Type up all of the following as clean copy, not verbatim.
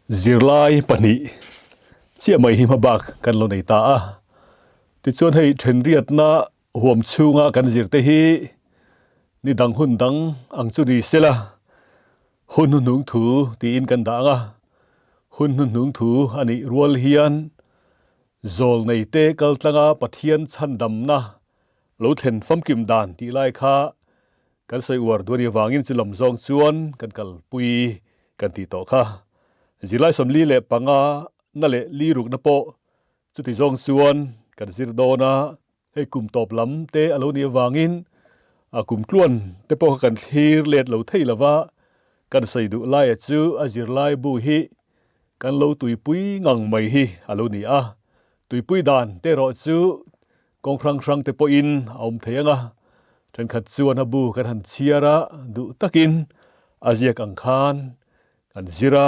Zirlai pahnih chiah mai hi hmabak kan lo nei ta a. Tichuan hei thenriatna huam chhunga kan zirte hi ni dang hun dang ang chu ni sela hun hnuhnung thu tiin kan dah ang a. Hun hnuhnung thu a nih rual hian zawl neite kaltlanga Pathian chhandamna lo thlen famkim dan tih lai kha Kan sawi uar duh a nih avangin chu lam zawng chuan kan kalpui kan tih tawh kha. Zirlai 45 na leh li rukna pawh chuti zawng chuan kan zir dawn a, hei kum tawp lam te a lo nih avangin a kum tluan te pawh kha kan thlir let lo thei lo va, kan sawi duh laia chu a zirlai bu hi kan lo tuipui ngang mai hi a lo ni a, tuipui dan te erawh chu Kawng hrang hrang te pawhin a awm thei ang a, thenkhat chuan a bu kan han chhiar a, duh takin a ziak ang khan kan zir a,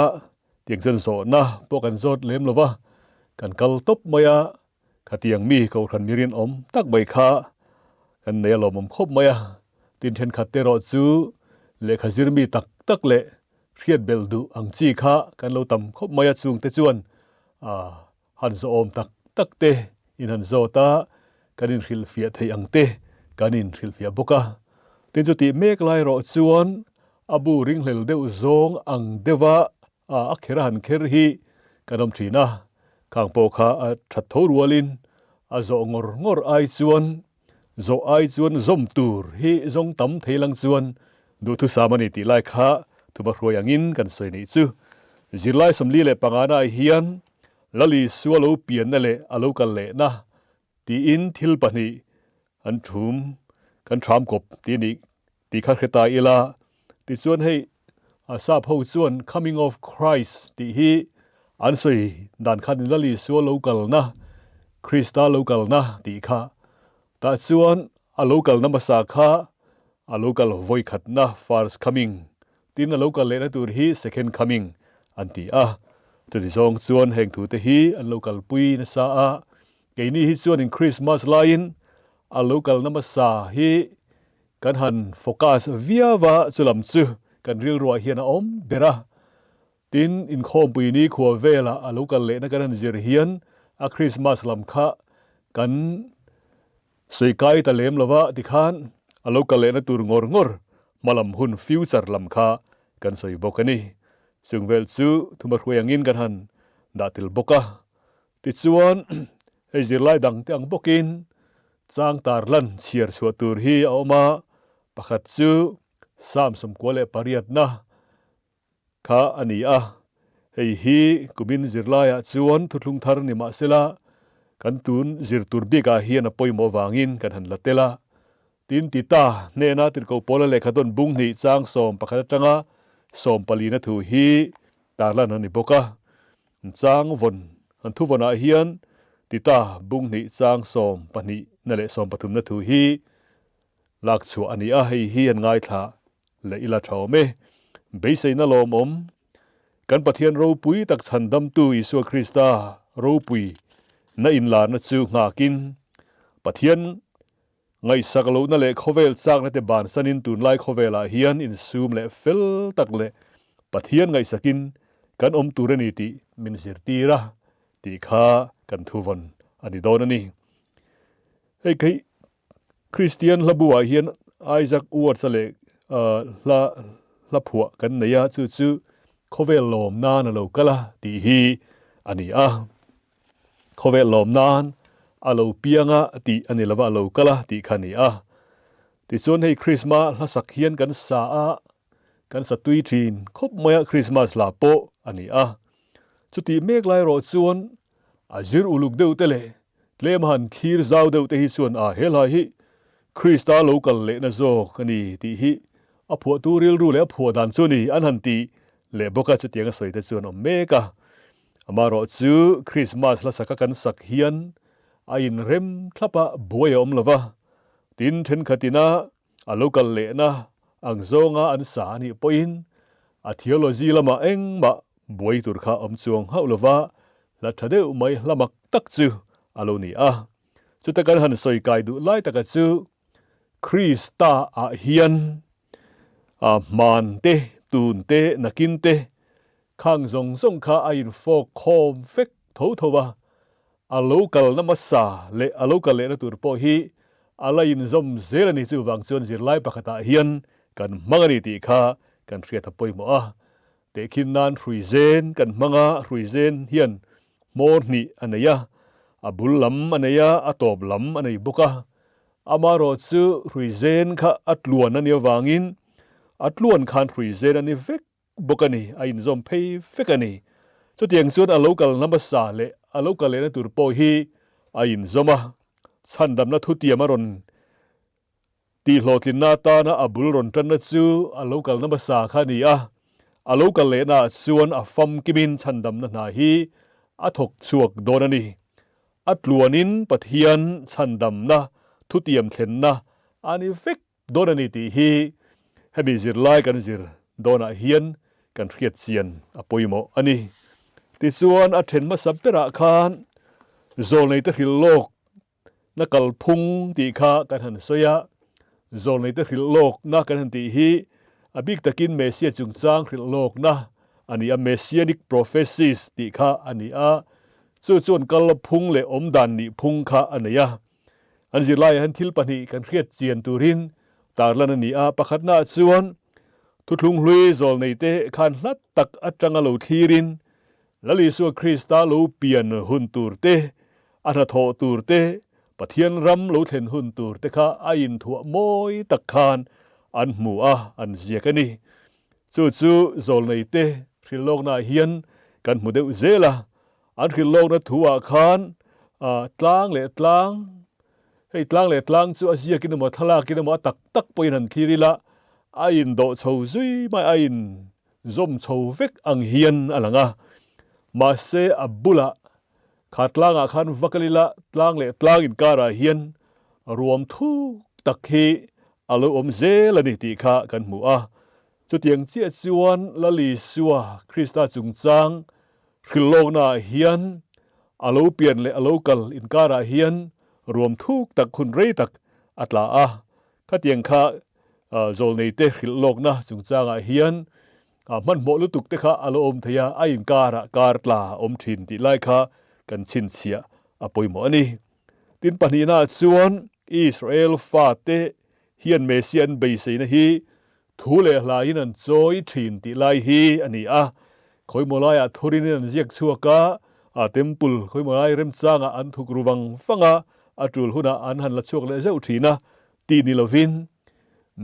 tiang chuan zawhna pawh kan zawt lem lo va, kan kal tawp mai a, khatiang mi kohhran mi rinawm tak mai kha kan nei a lawmawm khawp mai a, tin thenkhat te erawh chu lehkha zir mi tak tak leh hriat belh duh ang chi kha kan lo tam khawp mai a, chungte chuan Han zawhawm tak tak te in han zawt a, kan inhrilhfiah theih ang te kan inhrilhfiah bawk a. Tin chutih mek lai erawh chuan a bu ringhlel deuh zawng ang deuha a kher a han kher hi kan awm thin a, khang pawh kha a that tho rualin a zawh ngawr ngawr ai chuan zawh ai chuan zawm tur hi zawng tam thei lang chuan duhthusam a ni tih lai kha thuma hruai angin kan sawi nih chu. Zirlai 45 naah hian Lali Sua lo pianna leh a lo kal lehna tiin thil pahnih an thum kan thram kawp tih nih tih kha hre ta ila. Tichuan hei sap ho chuan coming of Christ tih hi an sawi dan khan Lali Sua lo kalna, Krista lo kalna tih kha. Tah chuan a lo kalna hmasa kha a lo kal vawikhatna, first coming, Tin, a lo kal lehna tur hi second coming an ti a. Chuti zawng chuan heng thute hi an lo kalpui nasa a. Keini hi chuan in Christmas laiin a lo kalna hmasa hi kan han focus viau a, chulam chu kan rilruah hian a awm ber a. Tin, inkhawmpui ni khua velah a lo kal lehna kan han zir hian a Christmas lam kha kan Sawi kai ta lem lova tikhan a lo kal lehna tur ngawr ngawr hmalam hun future lam kha kan sawi bawk a ni. Chung vel chu thuma hruai angin kan han dah tel bawk a. Tichuan hei zirlai dang te ang bawkin chang tar lan chhiar chhuah tur hi a awm a, pakhat chu Psalm 98na Kha a ni a, hei hi kumin zirlaiah chuan thuthlung thar ni mah sela kan tun zir tur bikah hian a pawimawh vangin kan han la tel a. Tin Tita hnena tirhkoh Paula lehkha tawn bung hnih chang 11 atanga sawmpalina thu hi tarlan a ni bawk a. Chang vawn an thu vawnah hian Tita bung hnih chang 12 na leh sawmpathumna thu hi Lak chhuah a ni a, hei hi an ngaithla leh ila tha awm e. Beiseina lawmawm, kan Pathian ropui tak chhandamtu Isua Krista ropui na inlarna chu nghakin, Pathian ngaihsak lohna leh khawvel chakna te bansanin tunlai khawvelah hian insum leh fel tak leh Pathian ngaihsakin kan awm tur a ni tih min zirtir a tih kha kan thuvawn a ni dawn a ni. Hei khi Kristian hlabu ah hian Isaac Watts-a leh hla hla phuah kan nei a, chu chu khawvel lawm nan a lo kal a tih hi a ni a. Khawvel lawm nan a lo piang a tih a ni lova, a lo kal a tih kha a ni a. Tichuan hei Krisma hla sak hian kan sa a, kan sa tui thin khawp mai a, Krismas hla pawh a ni a. Chutih mek lai erawh chuan A zir uluk deuh te leh tlem han thlir zau deuh te hi chuan a he hlai hi Krista lo kal lehna zawk a ni tih hi a phuahtu rilru leh a phuah dan chu a ni an han ti leh bawk a, chutiang a sawi te chuan awm mek a. Amaherawh chu Krismas hlasaka kan sak hian a inrem thlap a, buai a awm lo va, tin thenkhatin a A lo kal lehna ang zawnga an sa a nih pawhin a theology lamah engmah buai tur kha awm chuang hauh lova hla tha deuh mai hla mak tak chu a lo ni a. Chuta kan han sawi kai duh lai taka chu Krista ah hian a hman te, tun te, nakin te. Khang zawng zawng kha a infawk khawm vek tho tho a, a lo kalna hmasa leh a lo kal lehna tur pawh hi a la inzawm zel a ni. Chuvang chuan zirlai pakhatah hian kan hmang a ni tih kha kan hriat a pawimawh a. Tehkhin nan hruizen kan hmang a, hruizen hian hmawr hnih a nei a, a bul lam a nei a, a tawp lam a nei bawk a. Amaherawh chu hruizen kha a tluan a nih avangin a tluan khan hruizen a ni vek bawk a ni, a inzawm phei vek a ni. Chutiang chuan a lo kalna hmasa leh a lo kal lehna tur pawh hi a inzawm a, chhandamna thutiam a rawn tihhlawhtlinna atana a bul rawn tanna chu a lo kalna hmasa kha a ni a, a lo kal lehnaah chuan a famkimin chhandamna hna hi a thawk chhuak dawn a ni. A tluanin Pathian chhandamna thutiam thlenna a ni vek Dawn a ni tih hi hemi zirlai kan zir dawnah hian kan hriat chian a pawimawh a ni. Tichuan a then hmasa berah khan zawlneite hrilh lawk na kalphung tih kha kan han sawi a, zawlneite hrilh lawk na kan han tih hi a bik takin Messia chungchang hrilh lawk na a ni a, Messianic prophecies tih kha a ni a, chu chuan kalphung leh awmdan nih phung kha a nei a. An zirlaiah hian thil pahnih kan hriat chian turin tarlan a ni a, pakhatnaah chuan thuthlung hlui zawlneite khan hla tak atanga lo thlirin Lal Isua Krista lo pian hun tur te, a hnathawh tur te, Pathian ram lo thlen hun tur te kha a inthuah mawi tak khan an hmu a, an ziak a ni. Chu chu zawlneite hrilhlawknaah hian kan hmu deuh zel a, An hrilhlawkna thu-ah khan tlang leh tlang, hei tlang leh tlang chu a ziakin emaw thlalak-in emaw a tak tak pawhin han thlir ila, a indawh chho zui mai, a inzawm chho vek ang hian a lang a. Mahse a bulah kha tlangah khan va kal ila, tlang leh tlang inkarah hian ruam thuk tak hi a lo awm zel a ni tih kha kan hmu a. Chutiang chiah chuan Lal Isua Krista chungchang Hrilhlawknaah hian a lo pian leh a lo kal inkarah hian ruam thuk tak hun rei tak a tla a. Khatiang kha zawlneite hrilhlawkna chungchangah hian hmanhmawh lutuk te kha a lo awm thei a, a inkarah kar tla a awm thin tih lai kha kan chhinchhiah a pawimawh a ni. Tin pahnihnaah chuan Israel fate hian Messiah an beiseina hi Thu leh hlaiin an chawi thin tih lai hi a ni a, khawimaw laiah thurin an ziak chhuak a, a temple khawimaw lai remchangah an thuk ru vang vang a, a tul hunah an han la chhuak leh zeuh thin a tih ni lovin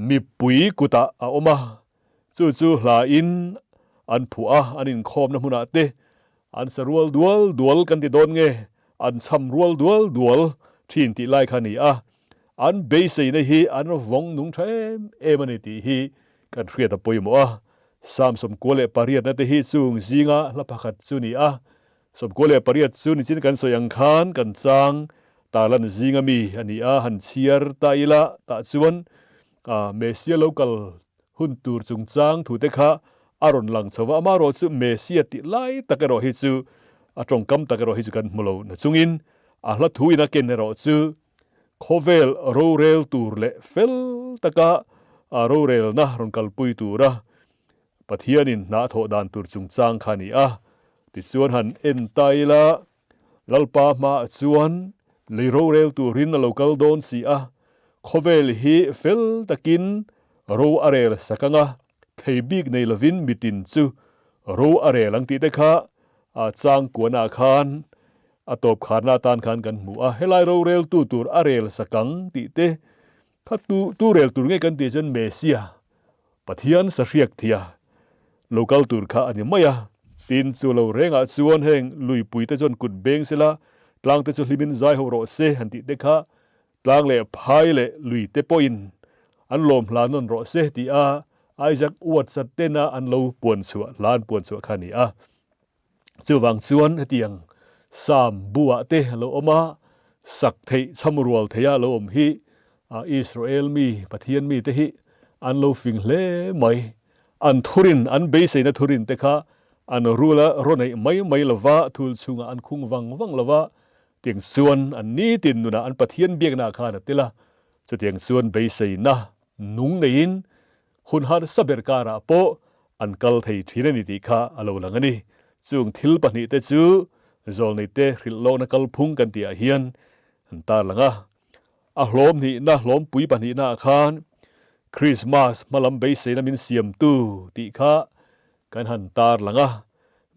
mipui kutah a awm a, chu chu hlain an phuah a, an inkhawmna hmunah te an sa rual dual dual kan ti dawn nge, an cham rual dual dual thin tih lai kha a ni a, An beiseina hi an vawng nung tha em em a ni tih hi kan hriat a pawimawh a. Psalm 98 te hi chung zinga hla pakhat chu ni a. 98 chu nichin kan sawi ang khan kan chang tarlan zinga mi a ni a, han chhiar ta ila tah chuan Messia lo kal hun tur chungchang thu te kha a rawn lang chho va, amaherawh chu Messia tih lai tak erawh hi chu a tawngkam tak erawh hi chu kan hmu lo nachungin a hla thu in a ken erawh chu Khawvel rorel tur leh fel taka rorelna rawn kalpui tura Pathianin hna a thawh dan tur chungchang kha a ni a. Tichuan han en ta ila, Lalpa hmaah chuan lei rorel turin a lo kal dawn si a, khawvel hi fel takin ro a rel sak ang a, thei bik nei lovin mitin chu ro a rel ang tih te kha changkuanah khan A tawp kharna atan khan kan hmu a, helai roreltu tur a rel sak ang tih te kha tu tu rel tur nge kan tih chuan Messia, Pathian sahriak thia lo kal tur kha a ni mai a. Tin, chu lo rengah chuan heng luipui te chuan kut beng sela, tlang te chu hlimin zai ho rawh se han tih te kha tlang leh phai leh lui te pawhin an lawm hla nawn rawh se tih a Isaac Watts-a tena an lo puan chhuah hla an puan chhuah kha a ni a. Chuvang chuan hetiang Psalm buah te a lo awm a, sak theih chham rual theia a lo awm hi Israel mi, Pathian mite hi an lo fing hle mai. An thurin, an beiseina thurin te kha an rul a rawn eih mai mai lo va, thul chhungah an khung vang vang lo va, tiang chuan an nitin nunah an Pathian biaknaah khan a tel a, chutiang chuan beiseina nung neiin hun harsa ber karah pawh. an kal thei thin a ni tih kha a lo lang a ni. Chung thil pahnihte chu zawlneite hrilh lawkna kalphung kan tihah hian an tarlang a. A hlawm hnihna, hlawmpui pahnihnaah khan Krismas hmalam beiseina min siamtu tih kha kan han tarlang a.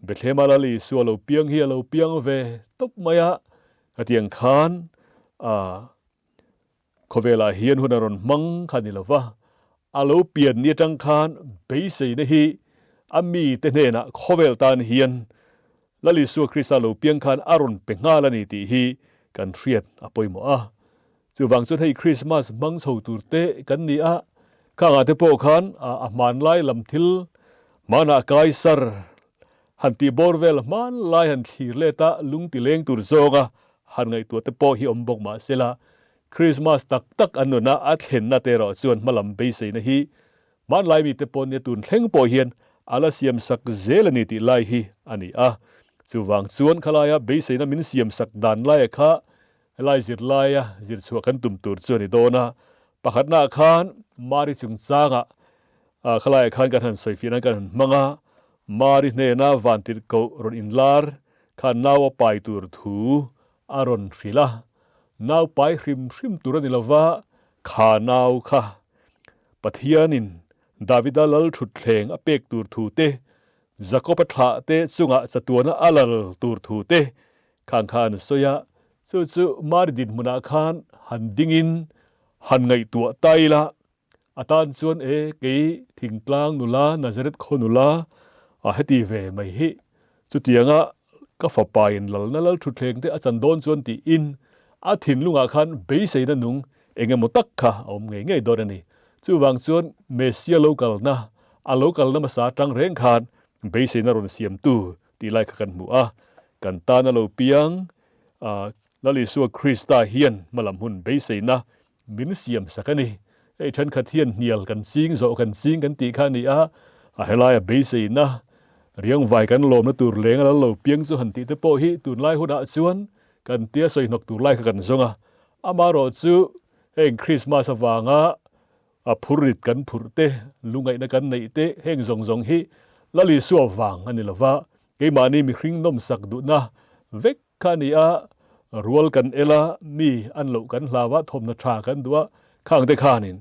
Bethlehema Lal Isua lo piang hi a lo piang ve tawp mai a, hetiang khan a Khawvelah hian hun a rawn hmang kha ni lo va, a lo pian ni atang khan beiseina hi a mite hnenah khawvel tan hian Lal Isua Krista lo piang khan a rawn pe nghal a ni tih hi kan hriat a pawimawh a. Chuvang chuan hei Krismas hmang chho tur te kan ni a, khangah te pawh khan a hmanlai lam thil hmanah Kaisar han tih bawr vel hmanlai han thlir let a lung ti leng tur zawnga han ngaihtuah te pawh hi awm bawk mah sela, Krismas tak tak an nuna a thlenna te erawh chuan hmalam beiseina hi hmanlai mite pawh nia tun thleng pawh hian a la siam sak zel a ni tih lai hi a ni a. Chuvang chuan khalaia beiseina min siam sak dan laia kha helai zirlaia zirchhuah kan tum tur chu a ni dawn a. Pakhatnaah khan Mari chungchangah khalaiah khan kan han sawifiah nan kan han hmang a, Mari hnena vantirhkoh rawn inlar khan nau a pai tur thu a rawn hrilh a, nau pai hrim hrim tur a ni lova, kha nau kha Pathianin Davida lal thutthleng a pek tur thu te, Jakob-a thlah te chungah chatuana a lal tur thu te khang kha an sawi a, chu chu Mari dinhmunah khan han dingin han ngaihtuah ta ila, A tan chuan e, kei thingtlang nula, Nazareth khaw nula, a heti ve mai hi. Chutianga ka fapain lalna lal thutthleng te a chan dawn chuan tiin a thinlungah khan beiseina nung eng emaw tak kha a awm ngei ngei dawn a ni. Chuvang chuan Messia lo kalna, a lo kalna hmasa atang reng khan beiseina rawn siamtu tih lai kha kan hmu a. Kan tana lo piang Lal Isua Krista hian hmalam hun beiseina Min siam sak a ni. Hei thenkhat hian hnial kan ching zawh kan ching kan tih kha a ni a, a helaia beiseina riangvai kan lawmna tur leng a lal lo piang chu han tih te pawh hi tunlai hunah chuan kan tia sawi hnawk tur lai kha kan zawng a. Amaherawh chu heng Krismas avanga a phurrit kan phurh te, lungaihna kan neih te heng zawng zawng hi Lal Isua vang a ni lova, keimahni mihring nawmsak duhna vek Kha ni a, rual kan el a, mi an loh kan hlau a, thawmhnaw tha kan duh a, khang te khanin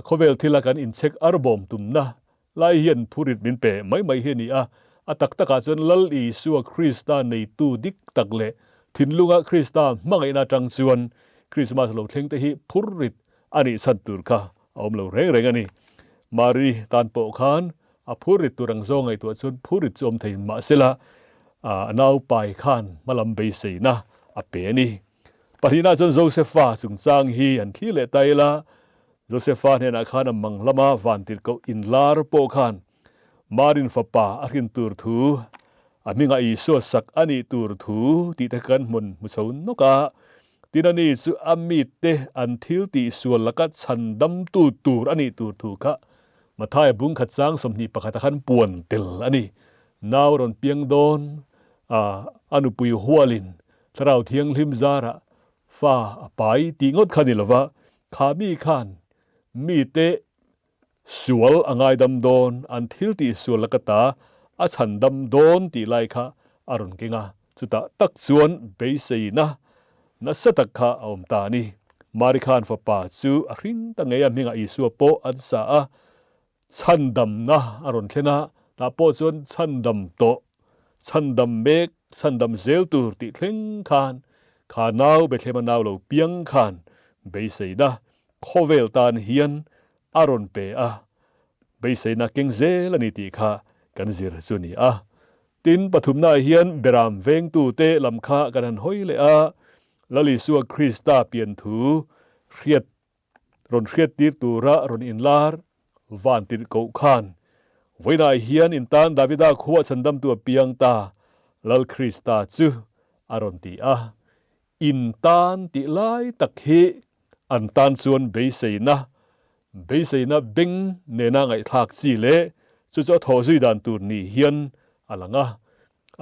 khawvel thila kan inchhek arbawm tumna lai hian phurit min pe mai mai hi a ni a. A tak takah chuan Lal Isua Krista neitu dik tak leh thinlunga Krista hmangaihna atang chuan Krismas lo thleng te hi phurrit a nih chhan tur kha a awm lo reng reng a ni. Mari tan pawh khan A phurrit tur ang zawng ngaihtuah chuan phurrit chu awm thei mahsela a naupai khan hmalam beiseina a pe a ni. Pahnihna chuan Josefa chungchang hi an thlir leh ta ila, Josefa hnenah khan a mang lama vantirhkoh inlar pawh khan Marin fapa a hrin tur thu, a hmingah Isua sak a nih tur thu tih te kha kan hmun hmu chho nawk a. Tin ani chu a mite an thil tihsual laka chhandamtu tur a nih tur thu kha Mathaia bung khat chang 21 a khan puan tel a ni. Nau rawn piang dawn a, a nupui hualin Thlarau Thianghlim zarah fa a pai tih ngawt kha ni lova, kha mi khan mite sual a ngaidam dawn, an thil tih sual laka ta a chhandam dawn tih lai kha a rawn keng a, chutah tak chuan beiseina Nasa tak kha a awm ta a ni. Mari khan fapa chu a hring ta ngei a, hmingah Isua pawh an sa a, chhandamna a rawn thlen a, tah pawh chuan chhandam tawh, chhandam mek, chhandam zel tur tih thleng khan kha nau Bethlehema nau lo piang khan beiseina khawvel tan hian a rawn pe a, beiseina keng zel a ni tih kha kan zir chu a ni a. Tin, pathumnaah hian Beram vengtute lam kha kan han hawi leh a, Lal Isua Krista pian thu hriat rawn hriattir tura rawn inlar van tirhkoh khan vawiinah hian in tan Davida khua chhandamtu a piang ta, Lal Krista chu a rawn ti a. In tan tih lai tak hi an tan chuan beiseina, beiseina beng nena ngaihthlak chi leh chu chu a thawh zui dan tur ni hian a lang a.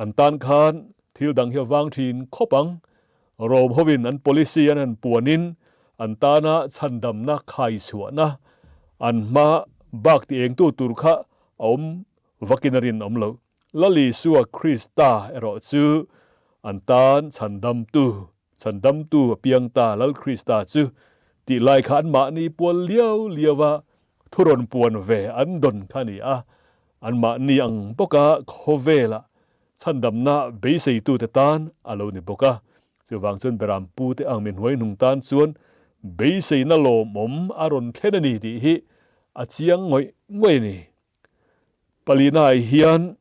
An tan khan thil dang hi a vang thin khawp ang. Rom hovin an policy an han puanin an tana chhandamna khai chhuahna an hma bak ti engtu tur kha a awm. vakin a rinawm loh. Lal Isua Krista erawh chu an tan chhandamtu, chhandamtu a piang ta Lal Krista chu tih lai kha anmahni pual liau liau a thu rawn puan ve an dawn kha a ni a, anmahni ang bawka khawvela chhandamna beiseitute tan a lo ni bawk a. Chuvang chuan Beram pute ang mi hnuai hnung tan chuan beiseina lawmawm a rawn thlen a ni tih hi a chiang ngawih ngawih a ni. Palinaah hian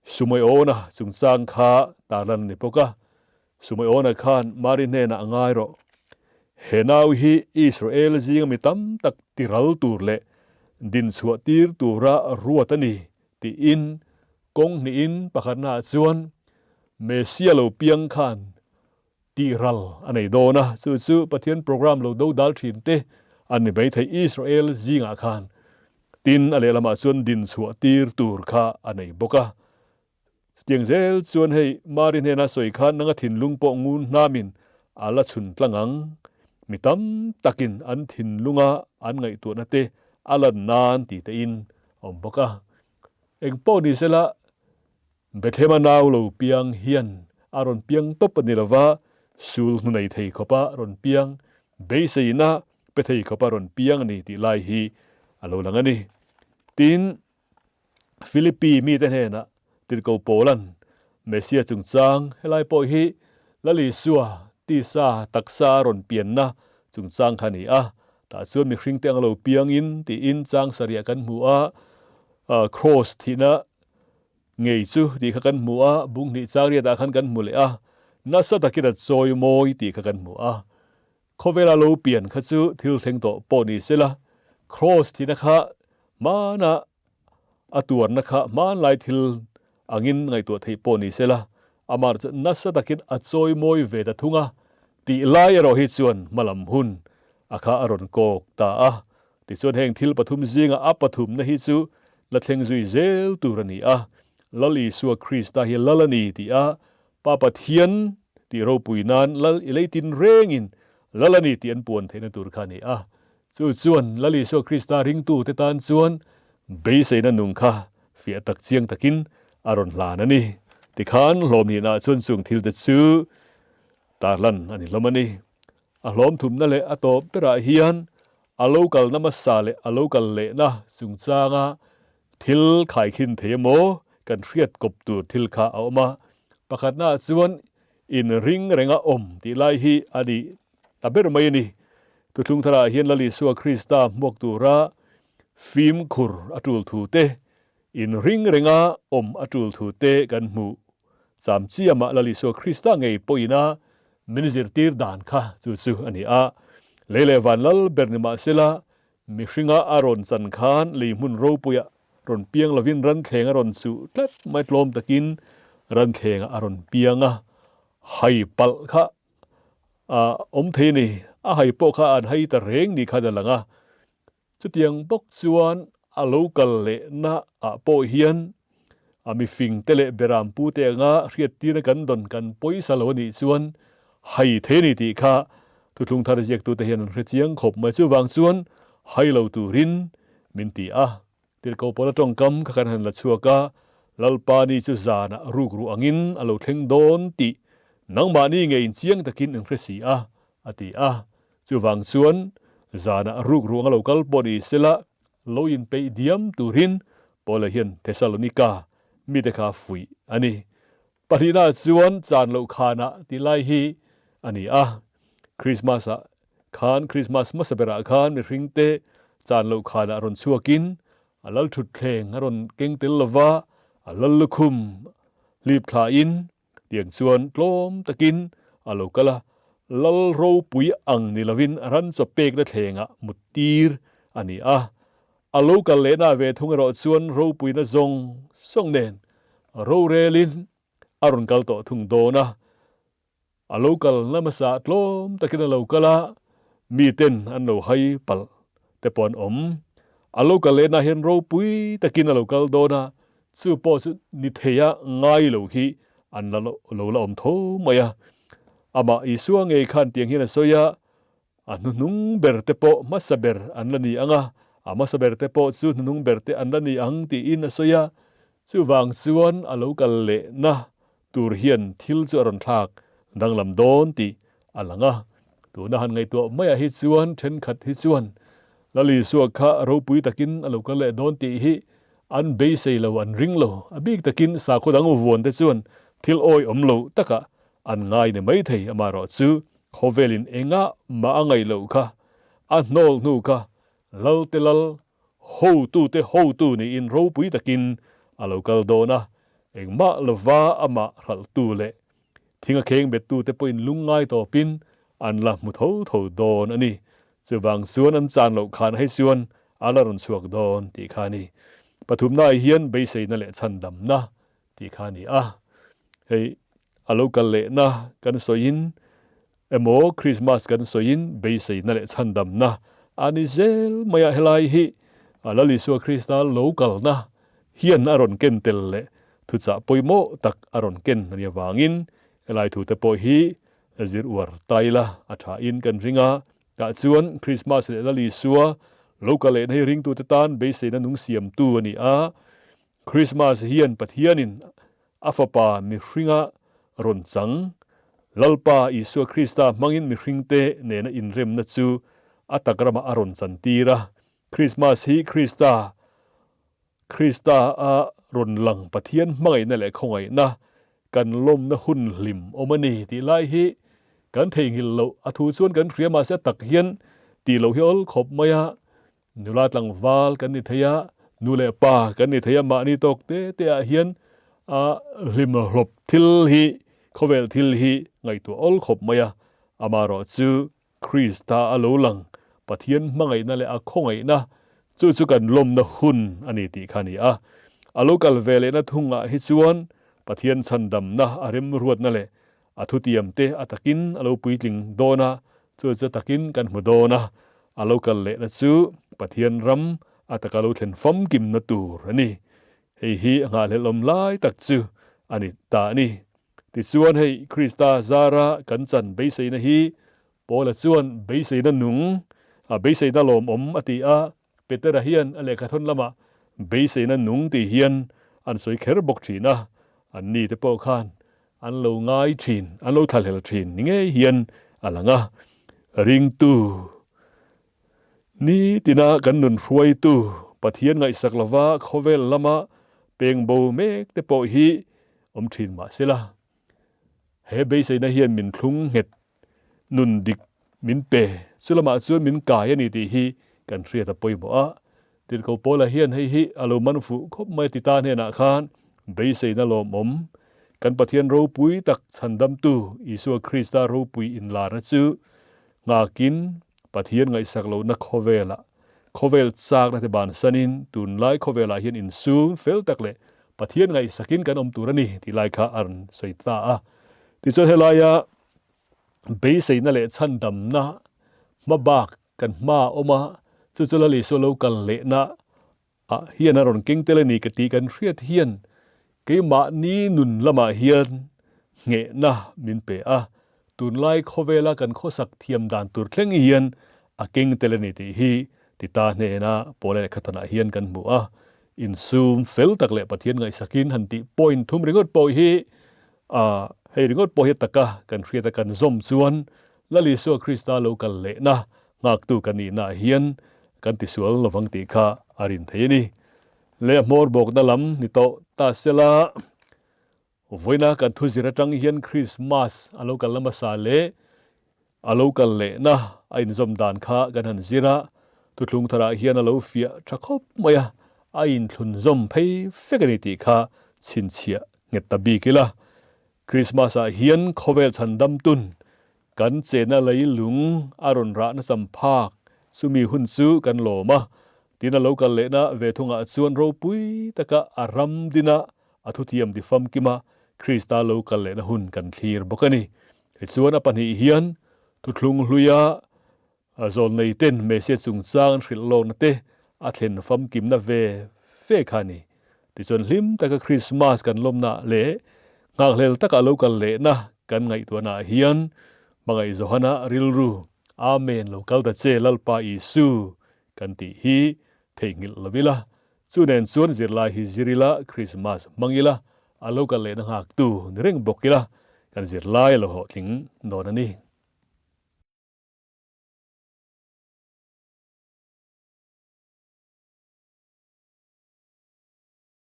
Sumawiawna chungchang kha tarlan a ni bawk a, Sumawiawna khan Mari hnenah a ngai rawh. He nau hi Israel zinga mi tam tak tiral tur leh dinchhuah tir tura ruat a ni tiin kawng hnihin pakhatnaah chuan Messia lo piang khan tih ral a nei dawn a, chu chu Pathian program lo do dal thin te an ni maithei Israel zingah khan. Tin, a lehlamah chuan din chhuah tir tur kha a nei bawk a. Chutiang zel chuan hei Mari hnena sawi khan nanga thinlung pawh ngun hnamin a la chhun tlang ang. Mi tam takin an thinlunga an ngaihtuahna te a lan nan ti tein a awm bawk a. Eng pawh ni sela Bethlehema nau lo piang hian a rawn piang tawp a ni lova, sul hnu nei thei khawpa rawn piang, beiseina pe thei khawpa rawn piang a ni tih lai hi a lo lang a ni. Tin, Philippi mite hnenah Tirhkoh Paula'n Messia chungchang helai pawh hi Lal Isua tisa taksa a rawn pianna chungchang kha a ni a, tah chuan mihringte ang lo piangin tiin chang sarih kan hmu a, Kraws thihna Ngei chu tih kha kan hmu a, bung hnih chang riatah khan kan hmu leh a, nasa takin a chawi mawi tih kha kan hmu a. Khawvela lo pian kha chu thil thleng tawh pawh ni sela, Kraws thihna kha hmana a tuarna kha hmanlai thil angin ngaihtuah theih pawh ni sela, amah chu nasa takin a chawi mawi ve ta thung a, tih lai erawh hi chuan hmalam hun a kha a rawn kawk ta a. Tichuan heng thil pathum zinga a pathumna hi chu la thleng zui zel tur a ni a, Lal Isua Krista hi Lal a ni tih a, Pa Pathian tih ropui nan Lal i lei tin rengin Lal a ni tih an puan theihna tur kha a ni a. Chu chuan Lal Isua Krista ringtute tan chuan beiseina nung kha fiah tak chiang takin a rawn hlan a ni. Tikhan hlawmhnihnaah chuan chung thilte chu tarlan a ni hlawm a ni. A hlawm thumna leh a tawp berah hian a lo kalna hmasa leh a lo kal lehna chungchanga thil khaikhin thei emaw kan hriat kawp tur thil kha a awm a. Pakhatnaah chuan inring renga awm tih lai hi a ni ta ber mai a ni. Thuthlung tharah hian Lal Isua Krista hmuak tura fimkhur a tul thu te, inring renga awm a tul thu te kan hmuh. Cham chiamah Lal Isua Krista ngei pawhin a min zirtir dan kha chu chu a ni a. Lei leh van lal ber ni mah sela, mihringa a rawn chan khan lei hmun ropuiah rawn piang lovin ranthleng a rawn chuh tlat mai tlawm takin ranthlengah a rawn piang a, hai palh kha a awm thei a ni. A hai pawh kha an hai ta reng ni khan a lang a. Chutiang bawk chuan a lo kal lehna ah pawh hian a mifing te leh beram pu te anga hriattirna kan dawn kan pawisa lo a nih chuan hai thei a ni tih kha thuthlung thar ziaktute hian an hre chiang khawp mai. Chuvang chuan hai lo turin min ti a. Tirhkoh Paula tawngkam kha kan han la chhuak a, Lalpa ni chu zanah ruk ruh angin a lo thleng dawn tih nangmahni ngeiin chiang takin in hre si a, a ti a. Chuvang chuan zanah ruk ruang a lo kal pawh ni sela lo inpeih diam turin Paula hian Thessalonika mite kha a fuih a ni. Pahnihnaah chuan chan loh khanah tih lai hi a ni a. Krismas-ah khan Krismas hmasa berah khan mihringte chan loh khanah rawn chhuakin a lal thutthleng a rawn keng tel lova, a lal lukhum hlip thlain Tiang chuan tlawm takin a lo kal a, Lal ropui ang ni lovin ran chaw pekna thlengah mut tir a ni a. A lo kal lehna ve thung erawh chuan ropuina zawng zawng nen rorelin a rawn kal tawh thung dawn a. A lo kal na hmasa tlawm takin a lo kal a, miten an lo hai palh te pawh an awm. A lo kal lehna hian ropui takin a lo kal dawn a, Chu pawh chu ni theia ngai lo hi an la lo la awm tho mai a. Amah Isua ngei khan tiang hian a sawi a, A hnuhnung ber te pawh hmasa ber an la ni ang a, a hmasa ber te pawh chu hnuhnung ber te an la ni ang tiin a sawi a. Chuvang chuan a lo kal lehna tur hian thil chu a rawn thlak danglam dawn tih a lang a. Tuna han ngaihtuah maiah hi chuan thenkhat hi chuan Lal Isua kha ropui takin a lo kal leh dawn tih hi an beisei lo, an ring lo. A bik takin sakhaw dang vuan te chuan thil awihawm lo takah an ngai ni maithei. Amaherawhchu khawvelin engah mah a ngaih loh kha, a hnawl hnu kha Lalte lal, hotute hotu niin ropui takin a lo kal dawn a, engmah lova amah hralhtu leh thinga kheng bettute pawhin lungngai tawpin an la hmu tho tho dawn a ni. Chuvang chuan an chan loh khan hei chuan a la rawn chhuak dawn tih kha a ni. Pathumnaah hian beiseina leh chhandamna tih kha a ni a. Hei a lo kal lehna kan sawiin emaw Krismas kan sawiin beiseina leh chhandamna a ni zel mai a, helai hi Lal Isua Krista lo kalna hian a rawn ken tel leh thuchah pawimawh tak a rawn ken a nih avangin helai thute pawh hi zir uar ta ila a thain kan ring a, tah chuan Krismas leh Lal Isua lo kal lehna hi ringtute tan beiseina nung siamtu a ni a, Krismas hian Pathianin a Fapa mihringa rawn chang, Lalpa Isua Krista hmangin mihringte nena inremna chu a tak ramah a rawn chantir a. Krismas hi Krista, Krista a rawn lang Pathian hmangaihna leh khawngaihna kan lawmna hun hlim awm a ni tih lai hi kan theihnghilh loh a thu chuan kan hria mahse a tak hian tih loh hi awl khawp mai a. Nula tlangval kan ni thei a, nu leh pa kan ni thei a, mahni tawk te te ah hian a hlim hlawp thil hi, khawvel thil hi ngaihtuah awl khawp mai a. Amaherawh chu Krista a lo lang, Pathian hmangaihna leh a khawngaihna, chu chu kan lawmna hun a ni tih kha a ni a. A lo kal ve lehna thungah hi chuan Pathian chhandamna a remruatna leh A thutiam te a takin a lo puitling dawn a, chu chu takin kan hmu dawn a, a lo kal lehna chu Pathian ram a taka lo thlen famkimna tur a ni. Hei hi a nghahhlelhawm lai tak chu a ni ta a ni. Tichuan hei Krista zara kan chan beiseina hi Paula chuan beiseina nung, beiseina lawmawm a ti a, Petera hian a lehkhathawn lamah beiseina nung tih hian an sawi kher bawk thin a, an ni te pawh khan an lo ngai thin, an lo thlahlel thin ni ngei hian a lang a. Ringtu ni tina kan nun hruaitu Pathian ngaihsak lova khawvel lama peng bo mek te pawh hi awm thin mah sela, he beiseina hian min thlung nghet nun dik min pe, chu lamah chuan min kai a ni tih hi kan hriat a pawimawh a. Tirhkoh Paula hian hei hi a lo man fuh khawp mai a ti ta hnenah khan beiseina lawmawm, kan Pathian ropui tak chhandamtu Isua Krista ropui inlarna chu nghakin Pathian ngaihsak lohna khawvelah khawvel chakna te bansanin tunlai khawvelah hian insum fel tak leh Pathian ngaihsakin kan awm tur a ni tih lai kha a rawn sawi ta a. Tichuan helaia beiseina leh chhandamna hma bak kan hma a awm a, chu chu Lal Isua lo kal lehna ah hian a rawn keng tel a ni ka tih kan hriat hian keimahni nun lamah hian nghehna min pe a, tunlai khawvela kan khawsak thiam dan tur thleng hian a keng tel a ni tih hi Tita hnena Paula lehkhathanah hian kan hmu a, insum fel tak leh Pathian ngaihsakin han tih point thum ringawt pawh hi A, hei ringawt pawh hi taka kan hriat a kan zawm chuan Lal Isua Krista lo kal lehna nghaktu kan nihnaah hian kan tisual lovang tih kha a rin thei a ni. Leh a hmawr bawkna lam ni tawh ta sela, vawiina kan thuzir atang hian Krismas a lo kal hmasa leh A lo kal lehna a inzawm dan kha kan han zir a, thuthlung tharah hian a lo fiah tha khawp mai a, a inthlun zawm phei fek a ni tih kha chhinchhiah nghet ta bik ila. Krismas ah hian khawvel chhandam tun kan chena leilung a rawn rahna cham phak chumi hun chu kan lawm a, tin a lo kal lehna ve thungah chuan ropui taka a ram dina a thuthiam ti famkima Krista lo kal lehna hun kan thlir bawk a ni. Tichuan a pahnih hian thuthlung hluia zawlneiten Messia chungchang an hrilh lawkna te a thlen famkimna ve ve kha a ni. Tichuan hlim taka Krismas kan lawmna leh nghakhlel taka a lo kal lehna kan ngaihtuahnaah hian hmangaih Johana rilru Amen lo kal ta che Lalpa Isu kan tih hi theihnghilh lo ila. Chu nen chuan zirlai hi zir ila, Krismas hmang ila, a lo kal lehna nghaktu ni reng bawk ila, kan zirlai a lo hlawhtling dawn a ni.